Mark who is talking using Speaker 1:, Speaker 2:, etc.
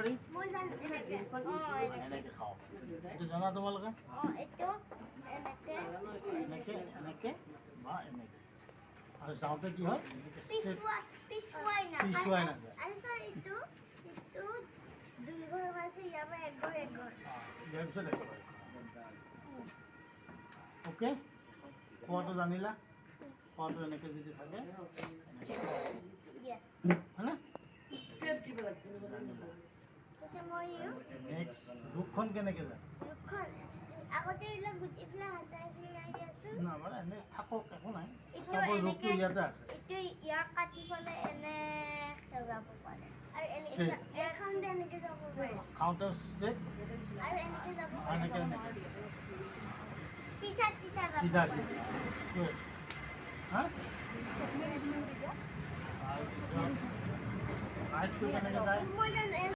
Speaker 1: পাৰি?
Speaker 2: মই জানো, এনেকে।
Speaker 1: এনেকে খাওঁ, এইটো জানা তোমালোকে?
Speaker 2: অঁ, এইটো এনেকে।
Speaker 1: এনেকে, এনেকে বা এনেকে। আৰু যাওঁতে কি হয়? এনেকে straight।
Speaker 2: পিছুৱাই নাযায়।
Speaker 1: পিছুৱাই নাযায়।
Speaker 2: আৰু ছাৰ, এইটো দুই ঘৰ আছে, ইয়াৰ পৰা এক ঘৰ, এক ঘৰ।
Speaker 1: ইয়াৰ পিছত একেবাৰে। অ'কে, খোৱাটো জানিলা? খোৱাটো এনেকে যদি থাকে, এনেকে।
Speaker 2: য়েছ।
Speaker 1: হয়নে?
Speaker 2: এতিয়া মই
Speaker 1: নেক্সট, ৰুকখন কেনেকে যায়?
Speaker 2: ৰুকখন আগতে এইবিলাক গুটি পেলাই হাতাই পেলাই দিয়াচোন।
Speaker 1: না, মানে এনে থাকক, একো নাই।
Speaker 2: এইটো
Speaker 1: চাপ'জ ৰুকটো
Speaker 2: এনেকে
Speaker 1: ইয়াতে আছে।
Speaker 2: এইটো ইয়াক কাটি পেলাই এনেকে যাব পাৰে আৰু
Speaker 1: Straight.
Speaker 2: এইখন এনেকে যাব পাৰে।
Speaker 1: খাওঁতে ষ্ট্ৰেইট।
Speaker 2: আৰু এনেকে যাব পাৰে।
Speaker 1: এনেকে, এনেকে।
Speaker 2: চিধা চিধা যাব
Speaker 1: চিধা।
Speaker 2: পাৰে।
Speaker 1: চিধা, ষ্ট্ৰেইট। হা, তাৰপিছত ৰাইটটো কেনেকে যায়?
Speaker 2: মই জানো।